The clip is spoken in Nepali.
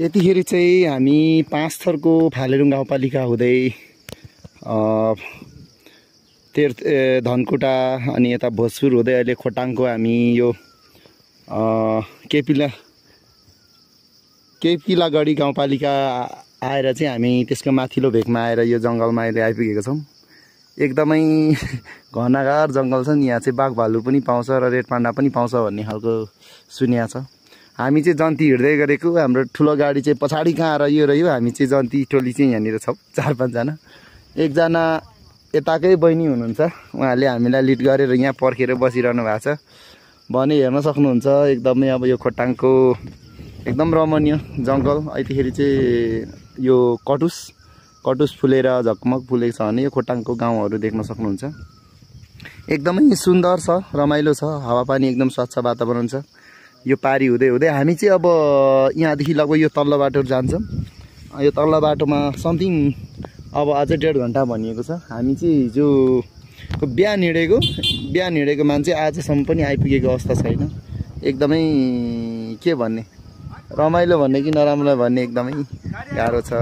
यतिखेर चाहिँ हामी पाँचथरको फालेरुङ गाउँपालिका हुँदै धनकुटा अनि यता भोजपुर हुँदै अहिले खोटाङको हामी यो केपिलागढी गाउँपालिका आएर चाहिँ हामी त्यसको माथिल्लो भेकमा आएर यो जङ्गलमा अहिले आइपुगेको छौँ। एकदमै घनागार जङ्गल छ नि। यहाँ चाहिँ बाघ भालु पनि पाउँछ र रेड पान्डा पनि पाउँछ भन्ने खालको सुनिया छ। हामी चाहिँ जन्ती हिँड्दै गरेको, हाम्रो ठुलो गाडी चाहिँ पछाडि कहाँ रह्यो। हामी चाहिँ जन्ती टोली चाहिँ यहाँनिर छ 4-5 जना। एकजना यताकै बहिनी हुनुहुन्छ, उहाँले हामीलाई लिड गरेर यहाँ पर्खेर बसिरहनु भएको छ भने हेर्न सक्नुहुन्छ। एकदमै अब यो खोटाङको एकदम रमणीय जङ्गल। यतिखेर चाहिँ यो कटुस फुलेर झकमक फुलेको छ भने यो खोटाङको गाउँहरू देख्न सक्नुहुन्छ। एकदमै सुन्दर छ, रमाइलो छ, हावापानी एकदम स्वच्छ वातावरण छ। यो पारी हुँदै हुँदै हामी चाहिँ अब यहाँदेखि लगभग यो तल्लो बाटो जान्छौँ। यो तल्लो बाटोमा समथिङ अब अझै 1.5 घन्टा भनिएको छ। हामी चाहिँ हिजो बिहान हिँडेको मान्छे आजसम्म पनि आइपुगेको अवस्था छैन। एकदमै के भन्ने, रमाइलो भन्ने कि नराम्रो भन्ने एकदमै गाह्रो छ।